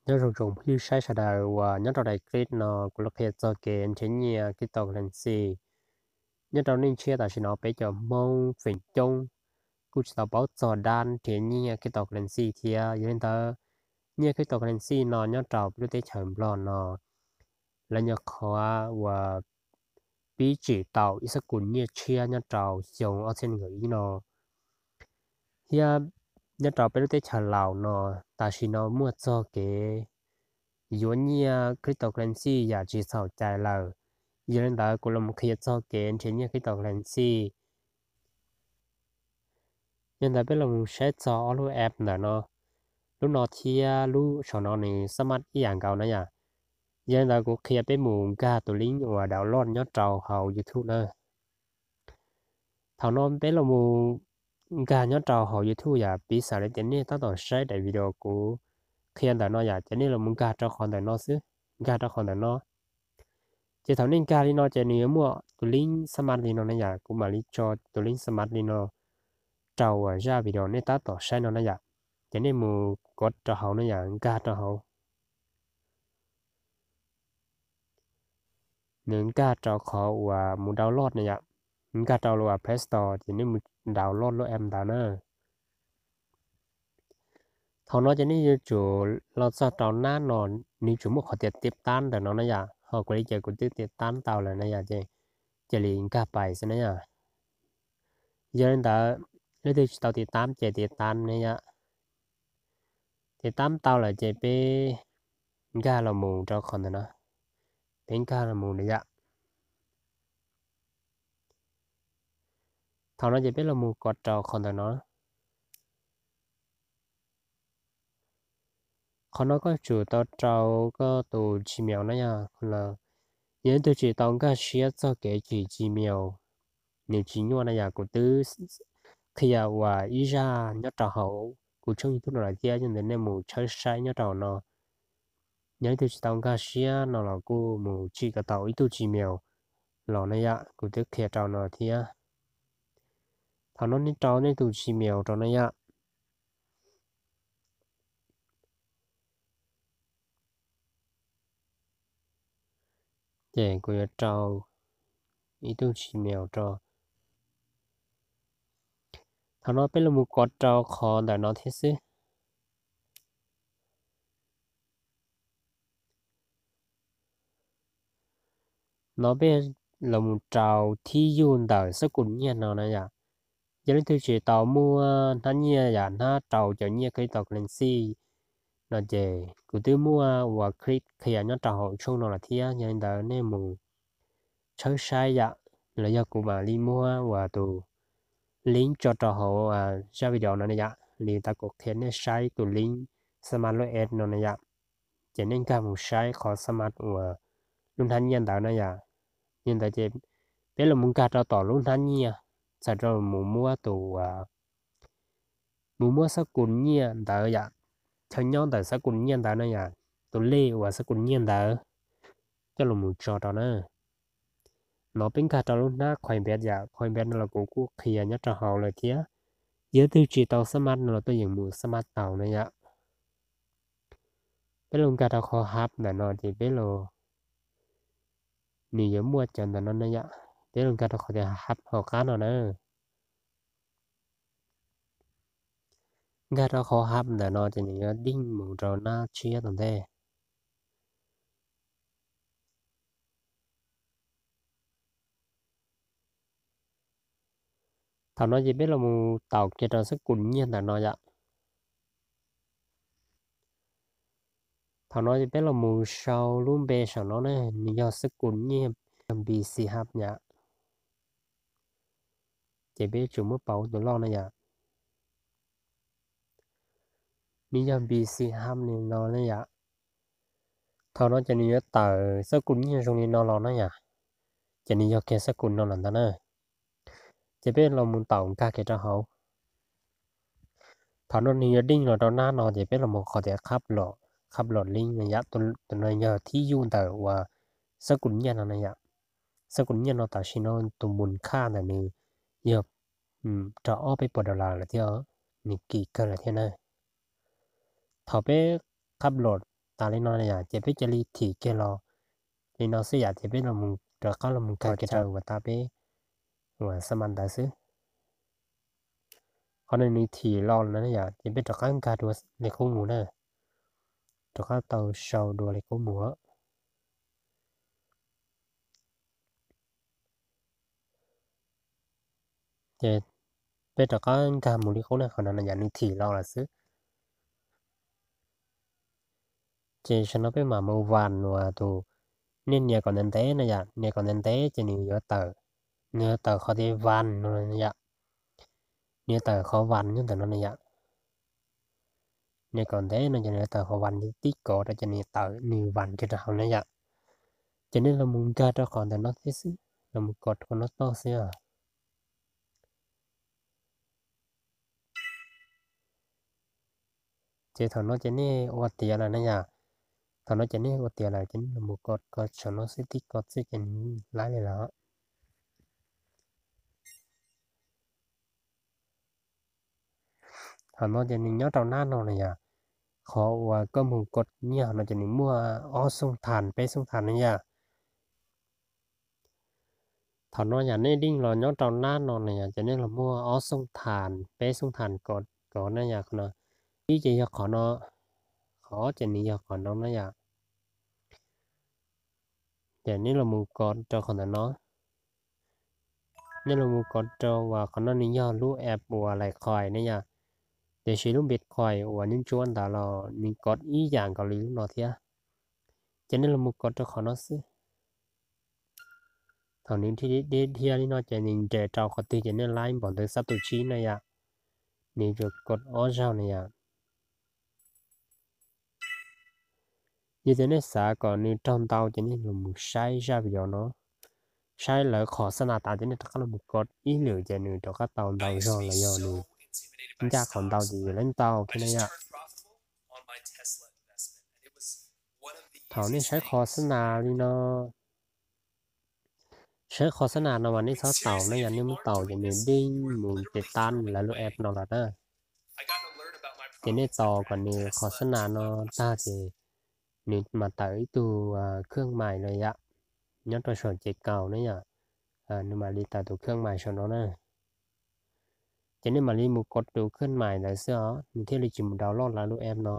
Nyob zoo tsoom phooj ywg saib sawv daws uas nyob rau daim clip no kuv los qhia txog kev nrhiav nyiaj cryptocurrency. Nyob rau nej tshiab tam sim no peb cov Hmoob feem coob kuj tsis tau paub txog dab nrhiav nyiaj cryptocurrency thiab. Yog li ntawd, nyiaj cryptocurrency no nyob rau peb lub teb chaws Nplog no lawv nyuam qhuav uas pib tsim tau ib xab kum nyiaj tshiab nyob rau xyoo ob txhiab nees nkaum ib no. Thiab nyob rau peb lub teb chaws Laus no tam sim no muaj txog kev yuav nyiaj cryptocurrency yam tsis txhaum cai lawm. Yog li ntawd kuv los qhia txog kev nrhiav nyiaj cryptocurrency. Yog li ntawd peb los mus saib txog ob lub app ntawm no, lub no thiab lub saum no nws xab maj ib yam nkaus na yom. Yog li ntawd kuv qhia peb mus nkag tus link uas download nyob rau hauv YouTube na. Thaum no peb los mus nkag nyob rau hauv YouTube yom, piv xam li tias nej tab tom saib daim video kuv qhia ntawm no yom, ces nej los mus nkag rau qhov ntawm no xwb, nkag rau qhov ntawm no. Ces thaum nej nkag li no ces nws yuav muaj tus link xab maj li no na yom, kuv mam li tso tus link xab maj li no rau uas zaj video nej tab tom saib no na yom. Ces nej mus kov rau hauv na yom, nkag rau hauv. Nws nkag rau qhov uas mus download na yom, nkag rau lub Play Store ces nej mus download lub app ntawd na. Thaum no ces nej yuav tsum los txog rau nab no, nws tsum muaj qhov tias tiv tab ntawm no na yom, ho kuv li ces kuv twb tiv tab tau lawm na yom, ces cia li nkag pais xwb na yom. Yog li ntawd, leej twg tsis tau tiv tab ces tiv tab ne yom. Tiv tab tau lawm ces peb nkag los mus rau qhov ntawm no, peb nkag los mus na yom. Thaum no ces peb los mus kov rau qhov ntawm no. Qhov no koj tsum tau rau koj tus Gmail na yom. Yog leej twg tsis tau nkag siab txog kev tsim Gmail, nws tsis nyuaj na yom, kuv twb qhia uas ib zaj nyob rau hauv kuv tshooj YouTube no lawm thiab, yog ntawd nej mus tshawb saib nyob rau no. Yog leej twg tsis tau nkag siab no los kuj mus tsim kom tau ib tug Gmail los na yom, kuv twb qhia rau no thiab. Thaum no nej rau nej tus Gmail rau na yom. Ces kuv yuav rau ib tug Gmail rau. Thaum no peb los mus kov rau qhov ntawm no thiab xwb. No peb los mus rau thib yug ntawm xab kum nyiaj no na yom. Yog leej twg tsis tau muaj hnab nyiaj yom, hnab rau cov nyiaj cryptocurrency no ces kuv twb muaj uas clip qhia nyob rau hauv tshooj no lawm thiab. Yog li ntawd nej mus tshawb saib yom, los yog kuv mam li muab uas tus link tso rau hauv zaj video no na yom, li ntawd kuv qhia nej saib tus link xab maj lub app no na yom. Ces nej nkag mus saib qhov xab maj uas lub hnab nyiaj ntawd na yom. Yog ntawd ces peb los mus nkag rau tom lub hnab nyiaj, txhawm rau mus muab tus, mus muab xab kum nyiaj ntawd yom, chaw nyob ntawm xab kum nyiaj ntawd na yom, tus lej uas xab kum nyiaj ntawd coj los mus tso rau na. No peb nkag rau lub hnab Coinbase yom, Coinbase no los kuv kuj qhia nyob rau hauv lawm thiab. Yog leej twg tsis tau xab maj no los tuaj yeem mus xab maj tau na yom. Peb los nkag rau qhov hub ntawm no ces peb los, nws yuav muaj cov ntawm no na yom. Peb los nkag rau qhov tias hub hauv qab no na. Nkag rau qhov hub ntawm no ces nws yuav deej mus rau nab tshiab tom ntej. Thaum no ces peb los mus taum kiag rau xab kum nyiaj ntawm no yom. Thaum no ces peb los mus sau lub npe saum no ne, nws yog xab kum nyiaj, yog BC Hub yom. Ces peb tsum muab pauv tus loj na yom. Nws yog BC Hub li no ne yom. Thaum no ces nws yuav tawm xab kum nyiaj zoo li no los na yom. Ces nws yog kiag xab kum no lawm ntag na. Ces peb los mus taum nkag kiag rau hauv. Thaum no nws yuav deej los rau nab no ces peb los mus qhov tias khab los, khab los link na yom, tus no yog thib yuj ntawm uas xab kum nyiaj no na yom. Xab kum nyiaj no tam sim no tus mus khaj ntawm nws yog rau ob peb puas dollar lawm thiab, nws kim kawg lawm thiab na. Thaum peb khab los tas li no yom, ces peb cia li thim kiag los li no xwb yom, ces peb los rov qab los mus nkag kiag rau uas tas peb uas xa mas ntawd xwb. Qhov no nws thim los lawm no yom, ces peb rov qab nkag dua li qub mus na, rov qab tau sau dua li qub mus. Ces peb rov qab nkag mus li qub na, qhov no no yom nws thim los lawm xwb. Ces saum no peb mam mus vas uas tus, nej nias kom ntev ntev no yom, nias kom ntev ntev ces nws yuav tawm, nws yuav tawm qhov tias vas no yom, nws yuav tawm qhov vas nyob ntawm no na yom. Nias kom ntev no ces nws yuav tawm qhov vas, tib kov rau ces nws tawm nws vas kiag rau hauv na yom. Ces nej los mus nkag rau qhov ntawm no thiab xwb, los mus kov rau qhov no toj xwb os. Ces thaum no ces nej ua tiav lawm na yom. Thaum no ces nej ua tiav lawm ces nej los mus kov, kov saum no xwb, tib kov xwb ces nws laib li lawm. Thaum no ces nws nyob rau nab no na yom. Qhov uas koj mus kov nyiaj no ces nws muaj ob xooj thas peb xooj thas na yom. Thaum no yom nej deej los nyob rau nab no na yom, ces nej los muaj ob xooj thas peb xooj thas kov na yom, qhov no. Ib ces yog qhov no, qhov ob ces nws yog qhov no na yom. Ces nej los mus kov rau qhov ntawm no. Nej los mus kov rau uas qhov no nws yog lub app uas Litecoin ne yom. Tiam sis lub Bitcoin uas nyob ntsuab ntawd los nws kov ib yam nkaus li lub no thiab. Ces nej los mus kov rau qhov no xwb. Thaum nws dhia dhia li no ces nws nres rau qhov twg ces nej laib npaum ntawd xab tus tsib na yom. Nws yuav kov ob zaug na yom. Yog tias nej xav kom nws raug ntau ces nej los mus saib zaj video no, saib lawv qhov xab nas tas ces nej rov qab los mus kov ib lwm ces nws rov qab tau ntau zog los yog nws ncaj qhov ntau ces yuav laib ntau thiab na yom. Thaum nej saib qhov xab nas li no, saib qhov xab nas no mas nej txhob taus na yom, nej muab taus ces nws deej mus ces tab lawv lub app no lawm na. Ces nej tos kom nws qhov xab nas no tag ces nws mam tawm ib tug khwj mais los yom, nyob rau saum ces kaus na yom, nws mam li tawm tus khwj mais saum no na. Ces nej mam li mus kov tus khwj mais ntawd xwb os, nws thiaj li tsis mus download lawv lub app no.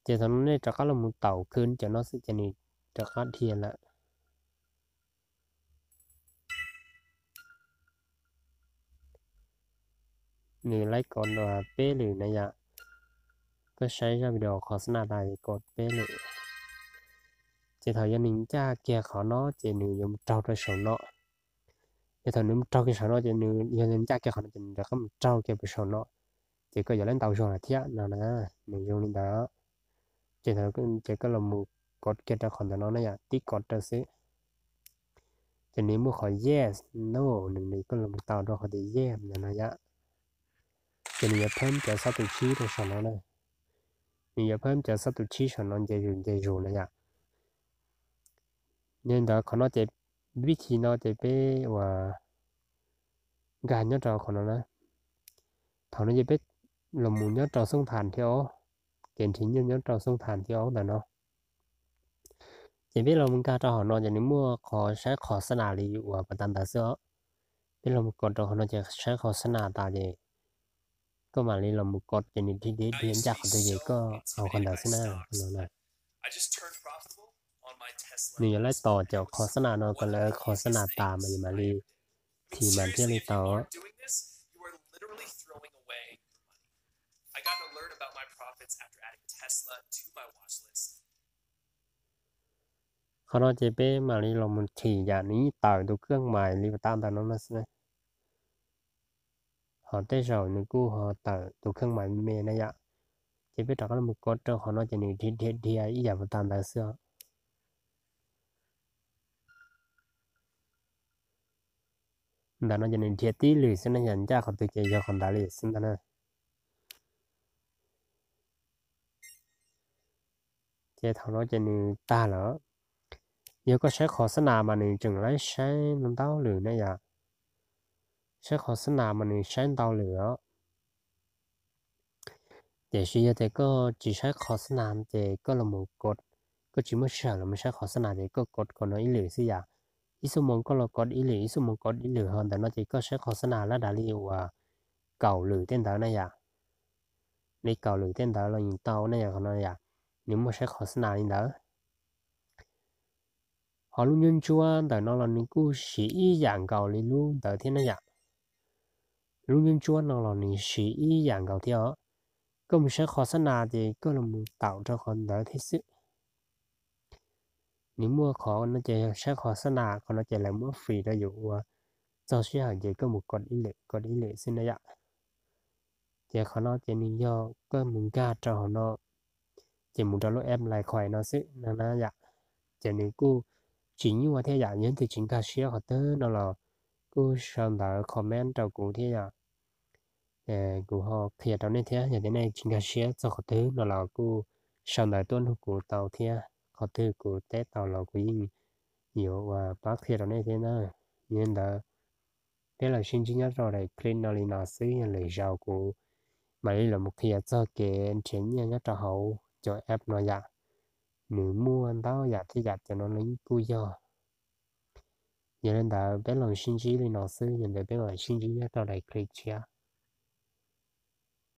Ces thaum no nej rov qab los mus taus khwv cov no xwb ces nws rov qab dhia lawm. Nws laib kov peb lwm na yom. Koj saib zaj video qhov xab nas tas kov peb lwm. Ces thaum yog nws ncaj kiag qhov no ces nws yuav mus raug rau saum no. Yog thaum nws mus raug kiag saum no ces nws yog ncaj kiag qhov no ces nws rov qab mus raug kiag pem saum no. Ces koj yuav laib ntau zog lawm thiab no na, nws zoo li ntawd. Ces thaum ces koj los mus kov kiag rau qhov ntawm no na yom, tib kov rau xwb. Ces nws muaj qhov yes, no, nws koj los mus taus rau qhov tias yes ntawm no yom. Ces nws yuav phab cov xab tus tsib rau saum no na. Nws yuav phab cov xab tus tsib saum no nce zus nce zus na yom. Yog li ntawd qhov no ces vib thi no ces peb uas nkag nyob rau qhov no na. Thaum no ces peb los mus nyob rau xooj thas thib ob, ces nrhiav nyiaj nyob rau xooj thas thib ob ntawm no. Ces peb los mus nkag rau hauv no ces nws muaj qhov saib qhov xab nas li uas pas tas ntawd xwb os. Peb los mus kov rau qhov no ces saib qhov xab nas tas ces koj mam li los mus kov ces nws dhia dhia ncaj qhov twg ces koj haus qhov ntawd xwb na. Nws yuav laib tos cov qhov xab nas no kom lawv qhov xab nas tas mas yus mam li thim mas thiaj li tau. Qhov no ces peb mam li los mus thim yam nws yeej tawm tus khwj mais li pas tas ntawm no no xwb na. Ho tej zaum nws kuj ho tawm tus khwj mais me na yom. Ces peb rov qab los mus kov rau qhov no ces nws dhia dhia dhia ib yam pas tas ntawd xwb os. Ntawm no ces nws dhia tib lwm xwb na yom, ncaj qhov twg ces yog qhov ntawd li xwb ntag na. Ces thaum no ces nws tag lawm. Yog koj saib qhov xab nas mas nws tseem laib saib ntau ntau lwm na yom. Saib qhov xab nas mas nws saib ntau lwm os. Tiam sis yog tias koj tsis saib qhov xab nas ces koj los mus kov, koj tsis muaj sij hawm los saib qhov xab nas ces koj kov qhov no ib lwm xwb yom. Ib xuab moos koj los kov ib lwm, ib xuab moos kov ib lwm, ho ntawm no ces koj saib qhov xab nas lab dav li uas kaum lwm tej ntawd na yom. Li kaum lwm tej ntawd los yeej tau na yom, qhov no yom, nws muaj saib qhov xab nas li ntawd. Ho lub ntsuab ntsuab ntawm no los nws kuj siv ib yam nkaus li lub ntawd thiab na yom. Lub ntsuab ntsuab no los nws siv ib yam nkaus thiab os. Koj mus saib qhov xab nas ces koj los mus taum rau qhov ntawd thiab xwb. Nws muaj qhov no ces saib qhov xab nas, qhov no ces lawv muab free rau yus ua txog sij hawm ces koj mus kov ib lwm, kov ib lwm xwb na yom. Ces qhov no ces nws yog koj mus nkag rau hauv no, ces mus rau lub app Litecoin no xwb na yom. Ces nws kuj tsis nyuaj thiab yom, yog leej twg tsis nkag siab qhov twg no los kuj sau ntawv comment rau kuv thiab yom. Kuv ho qhia rau nej thiab, yog tias nej tsis nkag siab txog qhov twg no los kuj sau ntawv tuaj nug kuv tau thiab, qhov twg kuv teb tau los kuv yeej yuav ua pab qhia rau nej thiab na. Yog li ntawd peb los sib ntsib nyob rau daim clip no li no xwb, yog lwm zaus kuv mam li los mus qhia txog kev nrhiav nyiaj nyob rau hauv cov app no yom. Nws muaj ntau yam thiab yom, cov no los yeej kuj yog. Yog li ntawd peb los sib ntsib li no xwb, yog li ntawd peb mam sib ntsib nyob rau daim clip tshiab.